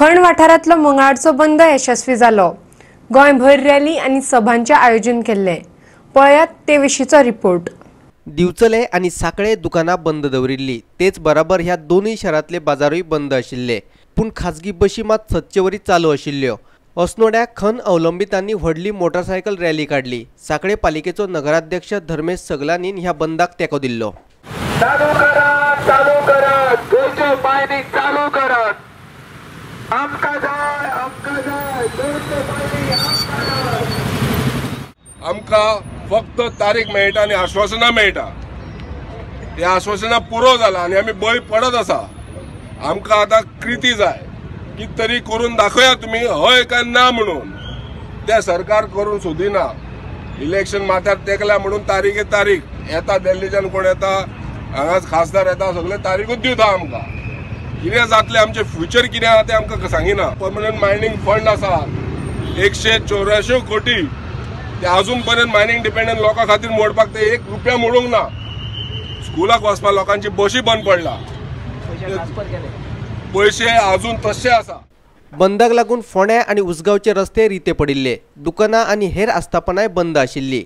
खण वाठारांतलो मंगळारचो बंद यशस्वी जालो. गोंयभर रॅली आनी सभांचें आयोजन केल्लें. पळयात ते विशींचो रिपोर्ट. दिवचले आनी साखळे दुकानां बंद दवरिल्ली, तेच बराबर ह्या दोनूय शारांतले बाजारूय बंद आशिल्ले. पूण खाजगी बशी मात सदचेवरी चालू आशिल्ल्यो. अस्नोड्या खण अवलंबितांनी व्हडली मोटरसायकल रॅली काडली. साखळे पालिकेचो नगराध्यक्ष धर्मेश सगलानीन ह्या बंदाक तेंको दिल्लो. चालू करात, चालू करात, गोंयचें मायनिंग चालू करात, आमकां जाय, आमकां जाय, गोंयचें मायनिंग आमकां जाय. आमकां फक्त तारीख मेळटा आनी आश्वासनां मेळटा. ते आश्वासनां पुरो जाला आनी आमी बळी पडत आसा. आमकां आतां कृती जाय, कितें तरी करून दाखया तुमी हय काय ना म्हणून. ते सरकार करून सोदिना. इलेक्शन माथ्यार तेकल्या म्हणून तारीख तारीख येता, दिल्लीच्यान कोण येता, हांगाच खासदार येता, सगळे तारीखूच दिवता आमकां. कितें जातलें आमचें फ्युचर कितें आहा तें आमकां सांगिना. परमनंट मायनिंग फंड आसा 184 कोटी, ते अजून पर्यंत मायनिंग डिपेंडंट लोकां खातीर मोडपाक ते 1 रुपया मोडूंक ना. स्कुलाक वचपाक लोकांची बशी बंद पडला, पैसे अजून तशे आसा. बंदाक लागून फोंड्या आनी उसगांवचे रस्ते रिते पडिल्ले. दुकानां आनी हेर आस्थापनांय बंद आशिल्ली.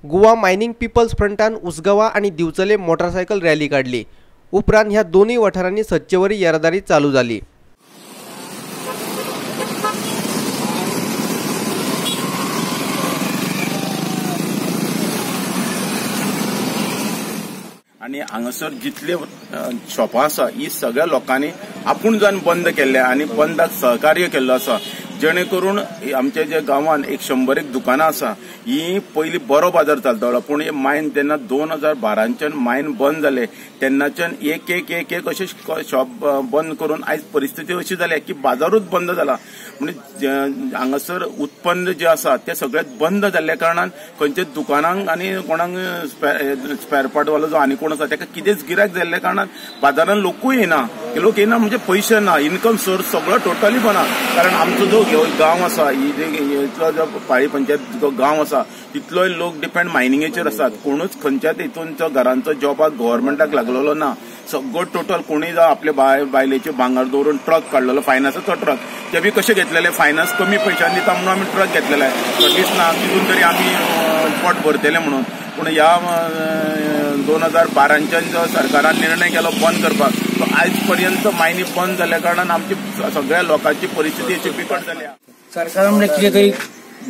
गोवा मायनिंग पिपल्स फ्रंटान उसगांवा आनी दिवचले मोटरसायकल रॅली काडली. उपरांत ह्या दोनूय वाठारांनी सदचेवरी येरादारी चालू जाली. आनी हांगासर जितले शॉपां आसा ही सगळ्या लोकांनी आपूण जावन बंद केल्ले आनी बंदाक सहकार्य केल्लो आसा, जेणे करून आमच्या जे गांवांत 100 दुकानां आसा ही पयलीं बरो बाजार चलतालो. पूण मायन जेन्ना 2012च्यान मायन बंद जाले तेन्नाच्यान एक एक एक एक अशे शॉप बंद करून आयज परिस्थिती अशी जाल्या की बाजारूच बंद जाला. म्हणजे हांगासर उत्पन्न जें आसा तें सगळें बंद जाल्ल्या कारणान खंयच्या दुकानांक आनी कोणाक स्पेअर पार्ट वालो जो आनी कोण आसा ताका कितेंच गिरायक जाल्ल्या कारणान बाजारान लोकूय येना. लोक येना म्हणजे पयशे ना, इन्कम सोर्स सगळो टोटली बना. कारण आमचो जो गांव आसा, इतलो जो पाळी पंचायत जो गांव आसा तितलोय लोक डिपेंड मायनिंगेचेर आसात. कोणूच खंयच्याच हितून घरांचो जॉबाक गव्हर्मेंटाक लागलेलो ना. सगळो टोटल कोणूय जावं आपले बायलेचे भांगर दवरून ट्रक काडलेलो, फायनान्साचो ट्रक, ते बी कशे घेतलेले, फायनान्स कमी पयशान दिता म्हणून आमी ट्रक घेतलेले, दिसना तितून तरी आमी पोट भरतले म्हणून. पूण ह्या 2012च्यान जो सरकारान निर्णय केलो बंद करपाक, तो आयज पर्यंत मायनी बंद जाल्ल्या कारणान आमची सगळ्या लोकांची परिस्थिती अशी बिकट जाल्या. सरकारान म्हणजे कितें तरी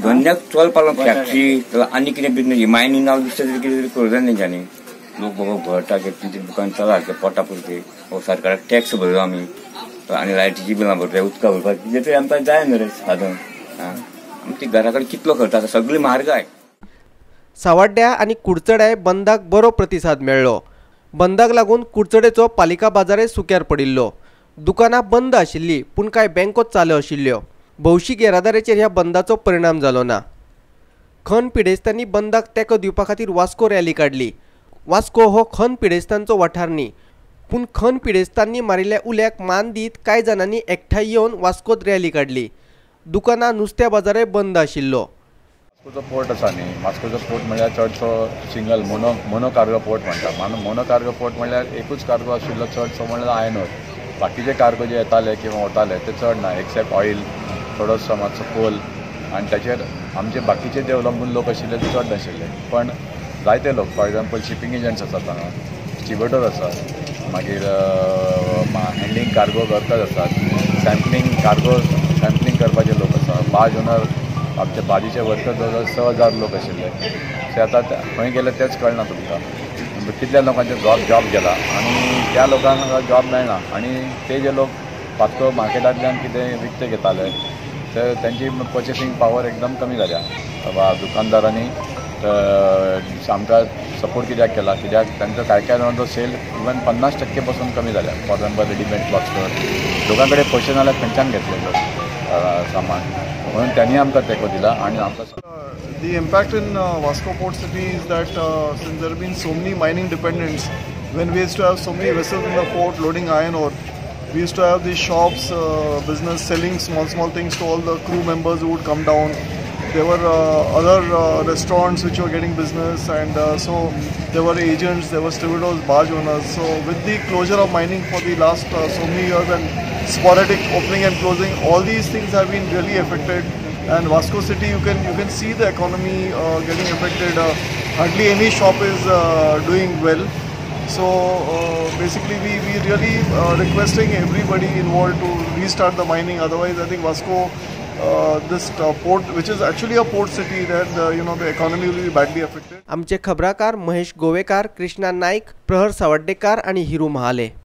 धंद्याक चलपाक फॅक्टरी आनी कितें बिजनेस मायनिंग नाव दुसरें तरी कितें तरी करूं जाय तेंच्यांनी. लोक बाबा भरता कितें दुकान चला पोटा पुरते, सरकाराक टॅक्स भरलो आमी आनी लायटीची बिलां भरता, उदकां भरपाक कितें तरी आमकां जाय न्हू रे साधन. आमच्या घरा कडेन कितलो खर्च आसा, सगळी म्हारगाय. सावाड्ड्या आनी कुडचड्याय बंदाक बरो प्रतिसाद मेळ्ळो. बंदाक लागून कुडचडेचो पालिका बाजारय सुक्यार पडिल्लो. दुकानां बंद आशिल्ली पूण कांय बँको चालू आशिल्ल्यो. भौशीक येरादारीचेर ह्या बंदाचो परिणाम जालो ना. खण पिडेस्तांनी बंदाक तेंको दिवपा खातीर वास्को रॅली काडली. वास्को हो खण पिडेस्तांचो वाठार न्ही, पूण खण पिडेस्तांनी मारिल्ल्या उल्याक मान दीत कांय जाणांनी एकठांय येवन वास्कोत रॅली काडली. दुकानां नुस्त्या बाजारय बंद आशिल्लो. वास्कोचो पोर्ट आसा न्ही, वास्कोचो पोर्ट म्हणल्यार चडसो सिंगल मोनो कार्गो पोर्ट म्हणटा. मोनो कार्गो पोर्ट म्हणल्यार एकूच कार्गो आशिल्लो चडसो म्हणल्यार आयर्न ओर. बाकीचे कार्गो जे येताले किंवा वताले ते चड ना, एक्सेप्ट ऑयल, थोडोसो मातसो कोल, आनी ताचेर आमचे बाकीचे जे अवलंबून लोक आशिल्ले ते चड नाशिल्ले. पण जायते लोक, फॉर एग्जाम्पल शिपींग एजंट्स आसात हांगा, स्टिवेडोर आसात, मागीर हँडलिंग कार्गो वर्कर्स आसात, सॅम्पलिंग कार्गो सॅम्पलिंग करपाचे लोक आसात, बाज ओनर, आमचे बाजीचे वर्कर जवळ 6000 लोक आशिल्ले. ते आतां खंय गेले तेच कळना तुमकां. कितल्या लोकांचे जॉब गेला आनी त्या लोकांक जॉब मेळना. आनी ते जे लोक वास्को मार्केटांतल्यान कितें विकते घेताले ते तेंची पर्चेसींग पावर एकदम कमी जाल्या. दुकानदारांनी आमकां सपोर्ट कित्याक केला, कित्याक तांचो कांय कांय जाणांचो सेल इवन 50% पसून कमी जाल्या. फॉर एग्जाम्पल रेडीमेड क्लॉथ्स लोकां कडेन पयशे नाल्यार खंयच्यान घेतले लोक सामान, म्हणून त्यांनी आमकां तेंको दिला. आनी आमकां The impact in Vasco Port City is that since there have been so many mining dependents, when we used to have so many vessels in the port loading iron ore, we used to have these shops, business selling small things to all the crew members who would come down. There were other restaurants which were getting business, and so there were agents, there were stevedores, barge owners. So with the closure of mining for the last so many years and sporadic opening and closing. All these things have been really affected. And Vasco city, you can see the economy getting affected. Hardly any shop is doing well. So basically we really requesting everybody involved to restart the mining. Otherwise, I think Vasco, this port, which is actually a port city, that the economy will be badly affected. आमचे खबराकार महेश गोवेकार, कृष्णा नाईक, प्रहर सावड्डेकार आणि हिरू महाले.